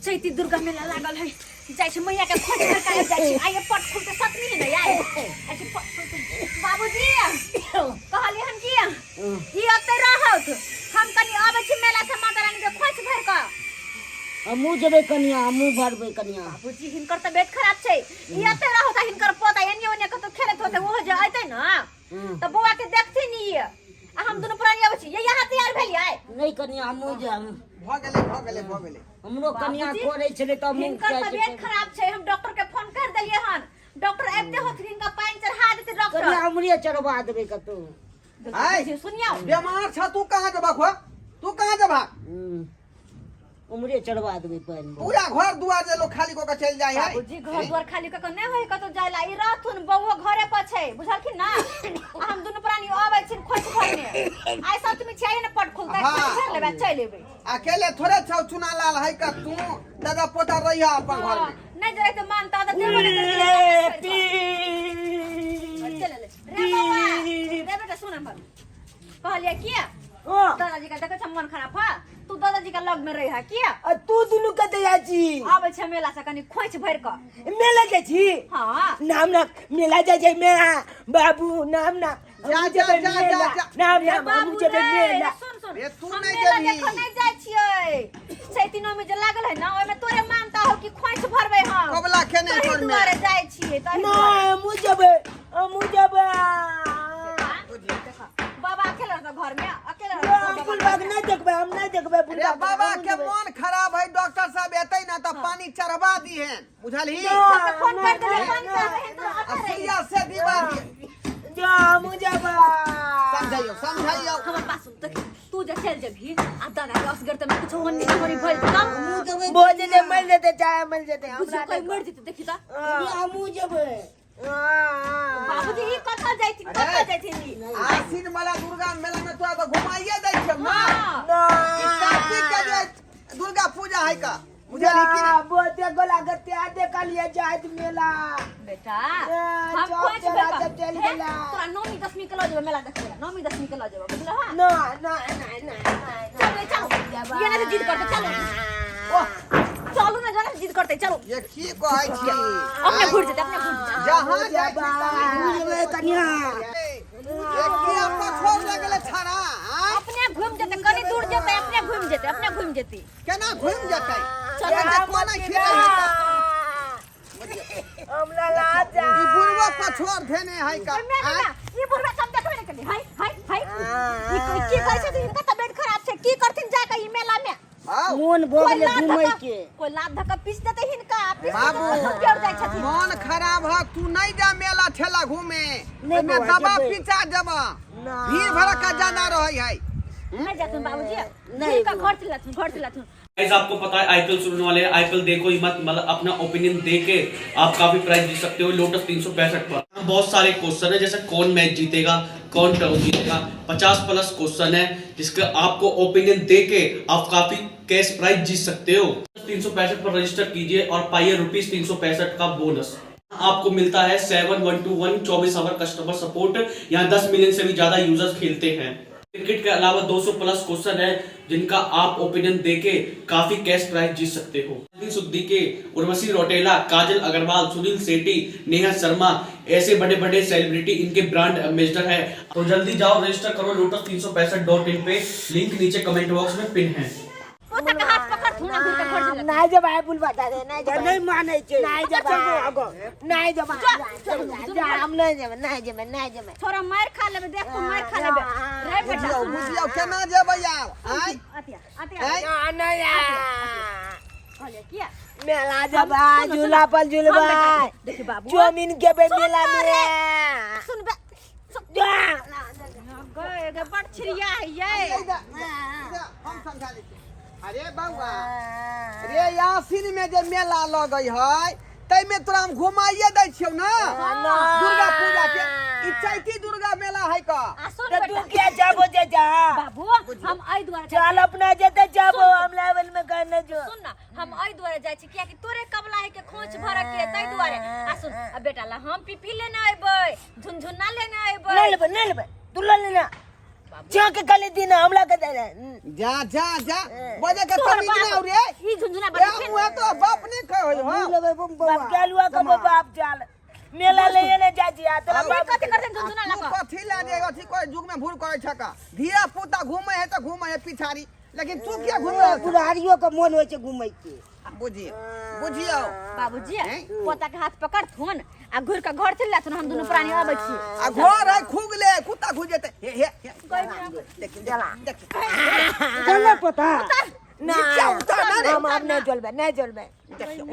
चैती दुर्गा मेला लागल है जाइ छी मैया के खोज कर के जाइ छी आइए पट खुलते सतमी है ना यार अच्छा पट खुलते बाबूजी कहलिए हन की ई ओतै रहत हम कनी आबै छी मेला से माता रानी के खोज भर के हमहूँ जेबै कनिया हमहूँ भरबै कनिया बाबूजी हिनकर तबियत खराब छै ई ओतै रहत आ हिनकर पोता एने ओने कतौ खेलैत होतै ओहो जे अयतै ना तऽ बौआ के देखथिन ई आ हम दुनू प्राणी आबै छी ये यहाँ तैयार भेलियै नहि कनिया हमहूँ जायब भऽ गेलै भऽ गेलै भऽ गेलै हमरो कनिया बाबूजी, करै छलै तऽ हमहूँ हिनकर जाइ तबियत छियै। खराब छै हम डॉक्टर के फोन कर देलियै हन डॉक्टर आबिते होथिन हिनका पानि चढ़ा देतै डॉक्टर कनिया हमरे चढ़वा देबै कतौ आइ। सुनियौ बेमार छ तू कहाँ जेबा खो तू कहाँ जेबा उमरे चढ़वा देबै पानि मे। पूरा घर दुआर जे लोग खाली कऽ के चलि जाइ है बाबूजी घर द्वार खाली कऽ के नहि होय कतौ जाय ला ई रहथुन बौओ घरे पर छै बुझलखिन ना आ हम दुनू प्राणी अबै छिन खोज भरने आइ सप्तमी छियै ने पट खुलतै हाँ। खोज भर लेबै आ चलि एबै अकेले थोड़े छौ चुना लाल है का तू दादा पोता रही है अपन घर में नहि जे रहतै मानता तऽ देबो नहि करतै। चल ले रे बौआ रे बेटा सुन हमर कहलियै किया दादाजी का देखै छ मन खराब ह तू दादाजी का लग में रही है किया आ तू दुनू कतऽ जाइ छी आबै छै मेला से कनी खोंइछ भरि कऽ मेला जाइ छी हाँ नाम ना मेला जाइ छै मेला बाबू नाम ना जा, हमहूँ जा, जेबै जा, मेला जा, जा। नाम रे नाम हमहूँ बाबू जेबै रे, मेला सुन सुन रे, तू हम नहि मेला जेबही। देखऽ नहि जाइ छियै चैती नवमी जे लागल है ना ओहिमे तोरे मानता हो कि खोंइछ भरबै हम कबला खेने तही घर में दुआरे जाइ छियै तही ना दुआरे हमहूँ जेबै हमहूँ जेबै देखऽ, बाबा अकेले रहतौ घर में अकेले ना, रहतौ हम बाबा बुलबाक नहि देखबै हम नहि देखबै अरे बुलबाक बाबा हमहूँ के जेबै। मन खराब है डॉक्टर साहब एतै ना तऽ पानी चढ़वा दिहेन बुझलही ना, सबके फोन कर देबै ना, फोन ना, कर देबै तो आ अकेले रही सुइया से दिवा दिहेन जा हमहूँ जेबै समझाइयो समझाइयो हमर पास सुन देख तू जे चल जेबही आ दादा के असगर त कुछ होनी होनी भइल तब जेबै बोझ जे मरि जेतै चाहे मरि जेतै बुझियो हमरा कोई मर जेतै देखी त हमहूँ जेबै बाबूजी ई कतऽ जाइथिन अरे। कतऽ जाइथिन ई आसिन वाला दुर्गा मेला में तोरा तो घुमाइए दै छै ना हाँ। ई कार्तिक के जे दुर्गा पूजा है का बुझलही कि ना बहुते गोला गते आ देखलिए जाइत मेला बेटा ए, हम चल, खोज चल, बेटा। चल, चल हे, गेला। तोरा नौमी दसमी के लऽ जेबै मेला देखबै ला नौमी दसमी के लऽ जेबै बुझलह हँ ना ना ना ना चल रे चल ये ना जिद करते चलो ओह चलू ना जाना जिद करते चलो ये की कहै छी अपने घुर जेतै अपने घुर जेतै जहाँ जाइ छी तहाँ हमहूँ जेबै कनिया ये की पछोड़ लगले छाड़ा आँय? अपने घूम जेतै कनी दूर जेतै अपने घूम जेतै अपने घूम जेतै केना घुमि जेतै चल, एते कोना खींचै है तऽ? हमरा लाज जा ई बुढ़बो पछोड़ धेने है का ओय मेरे आँय? ना ई बुढ़वा सब देखबे नै केली हाय हाय हाय ई की कहै छथिन हिनका तबियत खराब छै की करथिन जा के ई मेला में आउ मोन भऽ कोई गेलै लात घूमै धक्का के कोई लात धक्का पीस देतै हिनका पीस बाबू देतै तऽ जाइ छथिन मन खराब है तू नहीं जा मेला ठेला घूमे नहीं ओहिमे बौआ, दबा जेबै। पीचा जब ना। भीड़ भड़क्का ज्यादा रहे है नहीं जाथुन बाबूजी नहीं हिनका घर चल जाथुन घर चल जाथुन गाइस आपको पता है आईपीएल शुरू होने वाले हैं। आईपीएल देखो ही मत, मतलब अपना ओपिनियन दे के आप काफी प्राइस जीत सकते हो लोटस 365 पर। बहुत सारे क्वेश्चन है, जैसे कौन मैच जीतेगा, कौन टॉस जीतेगा, 50 प्लस क्वेश्चन है जिसका आपको ओपिनियन दे के आप काफी कैश प्राइज जीत सकते हो। 365 पर रजिस्टर कीजिए और पाइए रुपीज 365 का बोनस। आपको मिलता है 7121 24 our customer support. यहाँ 10 मिलियन से भी ज्यादा यूजर्स खेलते हैं। क्रिकेट के अलावा 200 प्लस क्वेश्चन है जिनका आप ओपिनियन देके काफी कैश प्राइज जीत सकते हो। सिद्दीकी, उर्वशी रौटेला, काजल अग्रवाल, सुनील शेट्टी, नेहा शर्मा, ऐसे बड़े-बड़े सेलिब्रिटी इनके ब्रांड एम्बेसडर है। तो जल्दी जाओ रजिस्टर करो लोटस 365.in पे, लिंक नीचे कमेंट बॉक्स में पिन है। पोता के हाथ पकड़ थोड़ा घूर के घर चल नहीं जब आए बुलवा दादे नहीं जब नहीं मानै छै नहीं जब नहीं जब जा हम नहीं जब नहीं जब नहीं जब थोड़ा मार खा लेबे देख तू मार खा लेबे रे बेटा बुझियौ बुझियौ केना जेबै आब आँय अतिया अतिया आँय नहीं कहलिए किया मेला जब झूला पर झूलबा देखी बाबू चाउमीन खेबै सुन मेला ना में रे। सुन बे सुन जा गए गे बड़ छिरिया है ये हम समझा दै छी अरे बौआ रे यासिन में जे मेला लगै है ताहिमे तोरा हम घुमाइए दै छियौ ना दुर्गा पूजा के ई चैती दुर्गा मेला है का आ सुन तो तू बेटा क्या जाबो जे जा बाबू हम एहि दुआरे चल अपना जेते जाबो हम लेवल में करने जो सुन ना हम एहि दुआरे जाइ छी कियाकि तोरे कबला है के खोंच भरऽ के ताहि दुआरे आ सुन आ बेटा ला हम पीपी लेने अयबै झुनझुना लेने अयबै नहीं लेबै नहीं लेबै तू ले लेना चौक कले दिन हमरा के दे जा जा जा बजे के तोहर तमीज नहीं बाप औ रे ई झुनझुना ए बजे मुहे तो बाप नहीं कहे हो मुँह लगे बम बौआ बाप के आलुआ के बाप चाल मेला ले ने जा जी तोरा आउ। बाप कथी करते झुनझुना तू लगा कथी ला जे अथी कोई युग में भूल करे छका धिया पुता घूमे है तो घूमे है पिछाड़ी लेकिन तू किया घूमे है बुढ़ारियो के मन होइ छै घूमै के बुझियो बुझियो बाबूजी हैं? पोता के हाथ पकड़थुन आ घुर के घर चलि जाथुन हम दुनू प्राणी अबै छी आ घर है खुगले कुत्ता घुस जेते हे हे हे देखियो देखियो चल ना पोता ना नीचा उतर ना रे। हम अब नहीं चलबे नहीं चलबे देखियो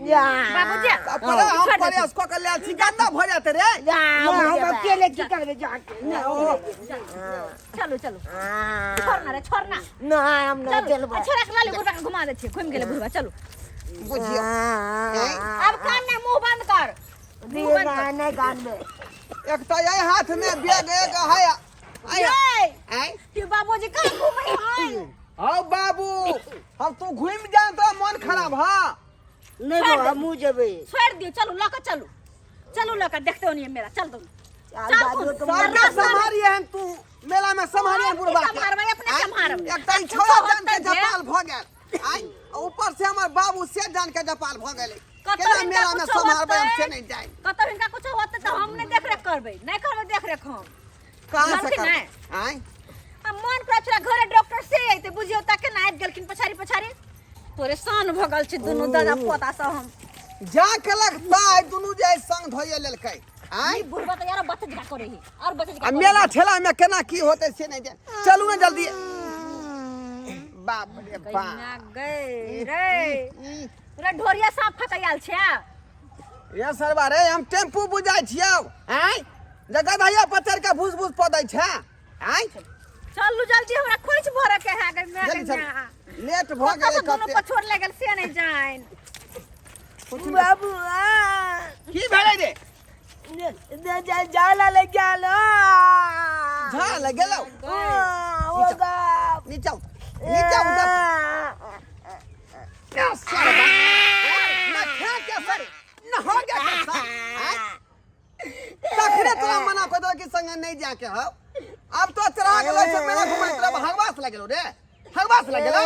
या बाबूजी पर हम प्रयास क के लेल छी गंदा भ जाते रे या ना हम अकेले की करबै जाके ना चलू चलू छोड़ ना रे छोड़ ना ना हम नहीं चलू चलबे आ छोड़ा के लाली बुढ़वा के घुमा दै छियै घुमि गेलै बुढ़वा चलू बुझियो अब कान नहीं मुंह बंद कर मुंह बंद कर नहीं कान में एक तो यही हाथ में बैग एक है आय ये आय कि बाबूजी कहाँ घूमै हन हौ बाबू हम तू घूम जा तो मन खराब हा नहीं बौआ हमहूँ जेबै छोड़ दियो चलू लऽ के चलू चलू लऽ के देखते होनी मेला चल दो चल बाबू के सबके सम्हारिए हन तू मेला में सम्हारिए हन बुढ़बा के सम्हारबै, अपने आय, सम्हारबै। एक तऽ ई कुछो छौड़ा जान के होतै जे। जपाल भऽ गेल आय आ ऊपर से हमर बाबू से जान के जपाल भऽ गेलै कतौ केना हिनका मेला में कुछो सम्हारबै हम होतै? से नहीं जाए कतौ हिनका कुछो होतै तऽ हम नहि देखरेख करबै नहि करबै देखरेख हम कहाँ से जानथिन करबै नहि? आय आ मन करै छलै घरे डॉक्टर से अयतै बुझियौ तऽ केना आबि गेलखिन पछाड़ी पछाड़ी परेशान भऽ गेल छी दुनू दादा पोता सब हम जा के लगता है दुनू जे संग धोइए लेलकै आय ई बुढ़बा तऽ यार बच्चा जकाँ करै है और बच्चा आ जकाँ करै मेला ठेला में केना की होतै से नहीं जान चलू ना जल्दी बाप रे बाप कहिना गै रे रे ढोरिया साँप फकैयाल छै ये सरवा रे हम टेम्पू बुझाइ छियौ आँय जे गधैया पर चढ़ि के भूस भूस पऽ दै छै आँय चलू जल्दी हमरा खोइछ भरऽ के है गै माय जल्दी गै चल माय लेट भऽ गेलै दुनू कते पछोड़ लागल से नहि जानि बाबू आ की भेलै रे जाला ले गेल झा लग गेलौ ओ बाप नीचा उतर नीचा उतर क्या सरवा न खा के सर न हो गया के सर आँय? तखने तोरा मना कर दो कि संगे नहीं जाके हो अब तो चढ़ा गेलो से मेला घुमै तोरा हगवास लगेलो रे हगवास लगेलो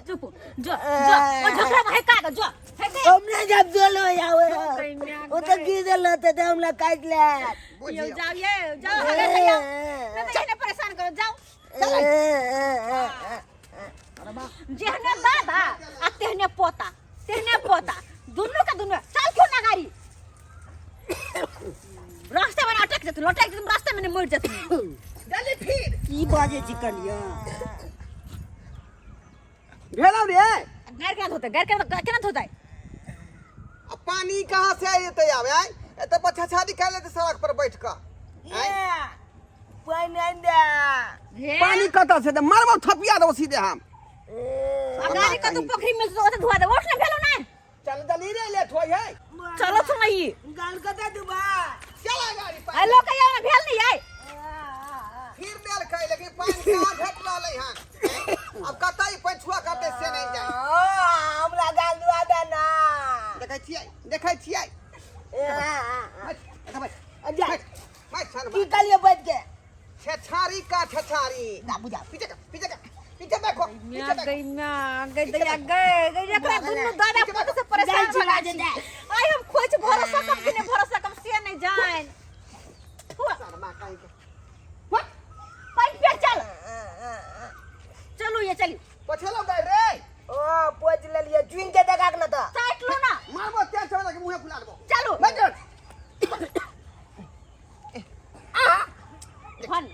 चुप जो जो ओ झोकरा में है का जो है के हम नहीं जब देलो यावे ओ तो गिर देलो तो हमरा काट ले यो जाओ ये जाओ हगे से जाओ नहीं तो एहने परेशान करो जाओ जेहने दादा आ तेहने पोता तेहने पोता दुनू के दुनू चल क्यों ना गाड़ी रास्ते में अटक जेतुन अटक जेतुन रास्ते में मर जेतुन जल्दी फिर की बाजै छी कनिया भेलौ रे गाड़ केना धोते गाड़ केना केना धोते आ पानी कहाँ से एतै आब आय एतऽ पर छाछाड़ी खा लेतै सड़क पर बैठ कऽ आँय? पानि आनि दे पानी कतऽ से मारबौ थपिया दौ सीधे हम आ गाड़ी कतौ पोखरी में ओतऽ धोआ दे उठ ने भेलो ना चल जल्दी रे लेट होय है चलो सुनई गाल कतऽ दुबा चला गाड़ी पर हेलो कहियो ना भेल नहीं आय फिर देलकै लेकिन पानि कहाँ भेट रहलै हन आँय? अब कतऽ ई पैछुआ करतै से नहि जाय हमरा गाल दुआ दे ना देखै छियै देखै छियै जा मैं छन की कहलिए बैठ के छेछारी का छेछारी ना बुझा पीछे का पीछे का पीछे बैठो पीछे बैठो गई मां गई दैया गई गई एकरा दुनू दादा पोता से परेशान जाइ छी भऽ गेल छी आइ हम खोज भरोसा कम कि नहि भरोसा कम से नहि जान शर्मा कहीं के पानि पिया चल चलू ये चलू पछेलो गए रे ओ पोछ लेलिए चुन के देखा के ना तऽ साइट लो ना मारबो तेल चढ़ा के मुंहे फुला देबो चलू बैठ हन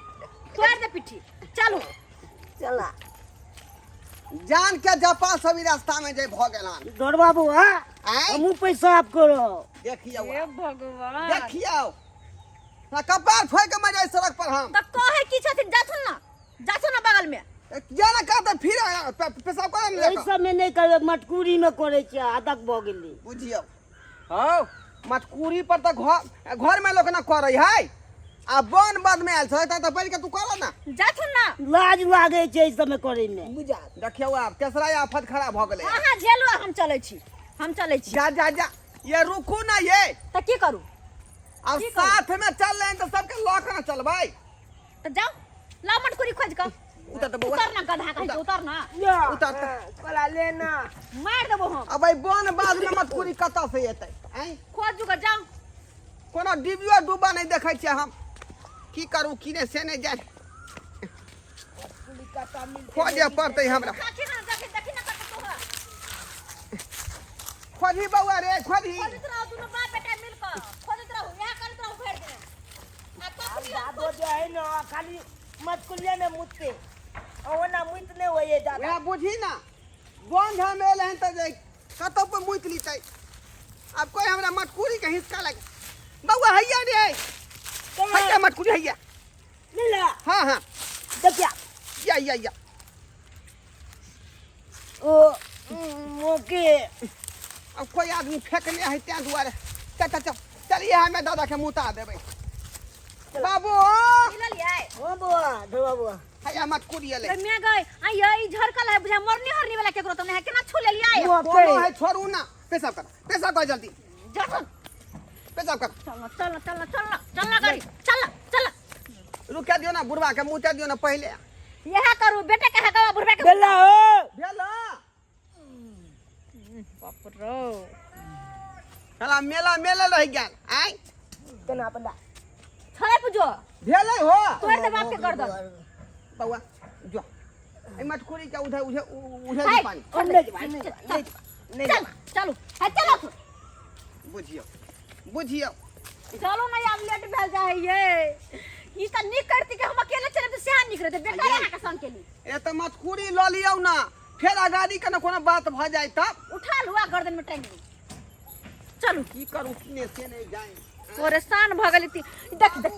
तोड़ दे पिट्ठी चलू चला जान के जपा सब ई रास्ता में जे भ गेलन डर बाबू हाँ आँय? हमहूँ पैसा आप करो देखियौ हे भगवान देखियौ ना कपार फोड़ के मर जाए सड़क पर हम तऽ कहै की छथिन जाथुन ना जाथुन ना बगल में जाना का तऽ फिर पेशाब कर ने एहि सबमे नहि करबै मटकूरीमे करै छियै आदत भऽ गेलै बुझियौ हौ मटकूरी पर तऽ घर घर में लोक ना करै है आ बन बद में आयल छै तऽ बैठ के तू कर ना जाथुन ना लाज लागै छै एहि सबमे करैमे बुझा देखियौ आब तेसरा आफत खड़ा भऽ गेलै अहाँ झेलू हम चलै छी हम चलै छी जा जा जा ये रुकू ना ये तऽ की करू अब की करू? साथ में चल रहे हैं तो सबके लऽ के ना चलबै तऽ जाउ ला मटकुरी खोज कऽ। उतर तऽ बौआ। उतर ना गधा कहि के, उतर ना। उतर तऽ। कोला लेना। मारि देबो हम। अब एहि बन बाधमे मटकुरी कतऽ से एतै आँय? खोजू कऽ जाउ। कोनो डिबियो डूबा नहि देखै छियै हम, की करू की नहि से नहि जानि, खोजे पड़तै हमरा। देखी ना, देखी, देखी ना कतऽ तोहरा। खोजही बौआ रे, खोजही। खोजैत रहू दुनू बाप बेटा मिल कऽ, खोजैत रहू, इएह करैत रहू भरि दिन। आ कखनी हम बाबो जे है ना खाली मटकुलिया में मुतते, ओना मुत नहीं होइए दादा। वएह बुझही ना, बन हम एल हन तऽ जे कतौ पर मुति लितै। आब कोइ हमरा मटकुरी के हिसका लाग। बौआ हैया रे, हैया मटकुरी हैया। मिला। हाँ हाँ। देखिया। या या या। ओ मोके। अब कोई आदमी फेंकने है त्या दुआरे। चल चल चल चलिए, हमें दादा के मुता देबै। बाबू मिलल यै? हाँ बुआ, धोआ बुआ। हैया मटकुरी एलै। रे मैं गई आ ये ई झरकल है, बुझा मरनी हरनी वाला केकरो तो नहीं है, केना छू लेलियै? कोनो है, छोड़ू ना, पेशाब कर, पेशाब कर जल्दी। जा। पेशाब कर। चल चल चल चल चल गाड़ी, चल चल। रुका दियो ना बुढ़वा के, मुता दियो ना पहले। यह करू बेटा के हगावा बुढ़वा के। बेला हो। भेला। बाप रो। साला मेला मेला रह गेल आय। केना बंदा। छड़े पूजो। भेलै हो। तोड़ दे बाप के गर्दन। बौआ जो ए मटकुरी के उधर उधर उधर हाय, पानी। हम नहीं जेबै, नहीं जेबै, नहीं जेबै, नहीं चल चलू, है चलो। बुझियो बुझियो। चलो ना, आब लेट भेल जाय ये। ई त नीक करती कि हम अकेले चले त सेहा नीक रहते, बेकार अहाँ के संग केली। ए त मटकुरी ल लियौ ना, फेर अगाड़ी के न कोनो बात भ जाय तब। उठा लू आ गर्दन में टांग लू। चलू। की करू की ने से नहीं जाए। परेशान भ गेली ती। देख देख,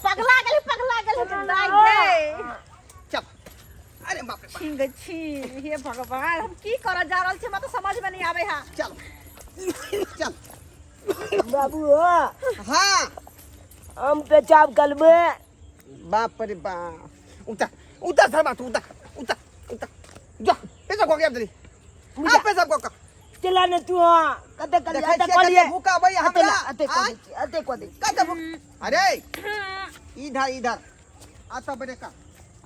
पगला गेली, पगला गेली दाई गे। चल। अरे बाप रे बाप। छी गे छी, हे भगवान, हम की करऽ जा रहल छी, हमरा तऽ समझ में नहीं आवे है। चल चल। बाबू हो। हाँ। हम पेशाब करबे। बाप रे बाप, उतर उतर सर बात, उतर उतर उतर, जा पेशाब कऽ के आबि जल्दी। आ पेशाब कऽ के। चला ने तू, हाँ कते कर देखै अते छियै कलिए कते भूख आबै हमरा। अते कऽ आँय? दै छी, अते कऽ दै छी। कते भूख? अरे इधर इधर आ, तऽ बड़े कर,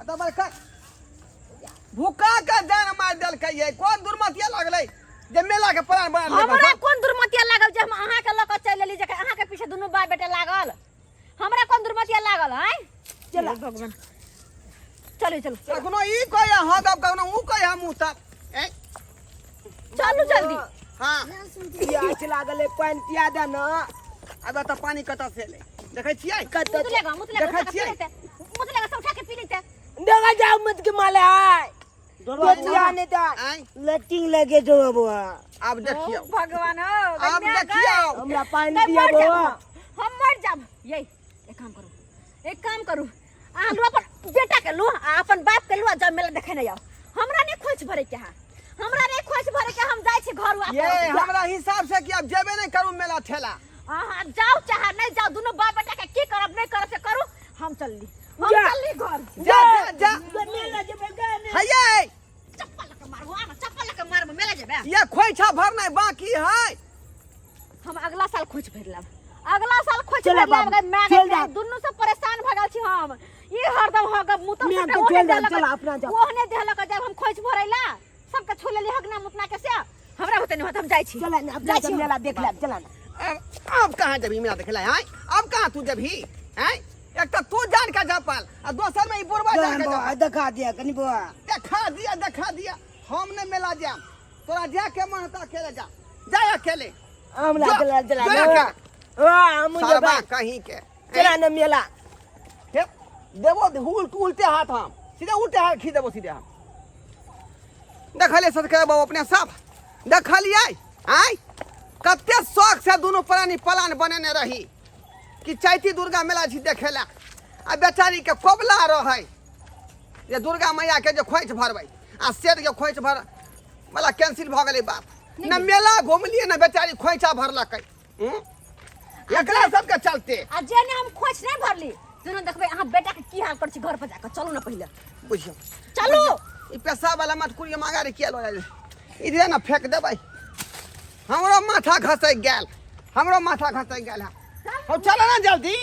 आ तऽ बड़े कर। भूखा के जान मारि देलकै ये, कोन दुर्मतिया लागलै जे मेला के प्लान बना लेलकै? हमरा कोन दुर्मतिया लागल जे हम अहाँ के लऽ कऽ चलि एली, जखन अहाँ के पीछे दुनू बाप बेटा लागल? हमरा कोन दुर्मतिया लागल? आँय चला। भगवान, चलू चलू। कखनो ई कहै हँ तब, कखनो ऊ कहै हम तब। ए चलू जल्दी। हाँ। प्यास लागल है, पानि पिया दे ना। अब तऽ पानि कतऽ से एलै? देखै छियै? कतऽ? मुत लेगा, मुत लेगा। देखै उठा के पी छियै? लेते, मुत लेगा सब, उठा के पी लेते। देखा जाओ मत के माले आय पिया नहीं दा। आँय? लटिंग लगे जो बुआ। आब देखियौ। ओ भगवान हो। आब देखियौ। हमरा पानि नहीं, पिया मर जाब बुआ। हम मर जाब। ये एक काम करू, एक काम करू, अहाँ लू अपन बेटा के लू आ अपन बाप के लू आ जाओ मेला देखे नहीं आओ। हमरा नहीं खोज भरे के है, हमरा नहीं खोज भरे के, हम जाइ छी घर वापस। ये हमरा हिसाब से कि अब जेबे नहीं करू मेला ठेला। अहाँ जाओ चाहे नहीं जाओ, दुनू बाप बेटा के की करब नहीं करब से करू, हम चलली, हम जा। चलली घर। जा जा जा। मेला जेबै गे ने। हैये चप्पल लऽ के मारबो, आ ना चप्पल लऽ के मारबो, मेला जेबै। ये खोइछा भरनाइ बाकी है। हम अगला साल खोज भरि लेब, अगला साल खोज चला भरि लेब। बाबू, गे my चल गे, जा। दुनू से परेशान भऽ गेल छी हम। ई हरदम हो गे मुँह my सबटा के ओहने चल जा, देहलक, चला अपना जाओ। ओहने देहलक जाब हम खोज भरै ला, सबके छू लेली हगना मुतना के, से हमरा होते नहीं होत, हम जाइ छी। चला ना अपना जाइ सब छी हम। मेला देख लेब, चला ना। अब कहाँ जेबही मेला देखे ला? आँय, अब कहाँ तू जेबही? आँय, एक तऽ तू जान के जा पाल आ दोसर में ई बुढ़वा जान के बुआ जा। देखा दिया कनी बुआ। देखा दिया, देखा दिया। हम नहीं मेला जाम, तोरा जा के मन होता अकेले जा, जा अकेले। हमरा जा, चला चला जा ना। अकेले। हाँ, हम सरबा जेबै। कहीं के। चला ना मेला। हे, देबो उल्टे हाथ, हम सीधे उल्टे हाथ खींच देबो सीधे। हम देखलिए सदके बाबू अपने साफ देखलिए। आँय, कते शौक से दुनू प्राणी प्लान बनेने रही कि चैती दुर्गा मेला छी देखे ला, आ बेचारी के कोबला रहै जे दुर्गा मैया के जे खोइछ भरबै, आ सेठ के खोइछ भर वाला कैंसिल भऽ गेलै बात। न मेला घुमलियै न बेचारी खोइछा भरलकै। हूँ? एकरा सबके चलते। आ जे ने हम खोज नहीं भरली, दुनू देखबै अहाँ बेटा के की हाल कर छी घर पर जाकर। चलू ना पहिले। बुझियौ। चलू। ई पेशा वाला मटकुरी मांगा रे, किया लऽ जाइ इधरे ने फेंक देबै। हमरो माथा घसकि गेल, हमरो माथा घसकि गेल है। हौ चलो ना जल्दी।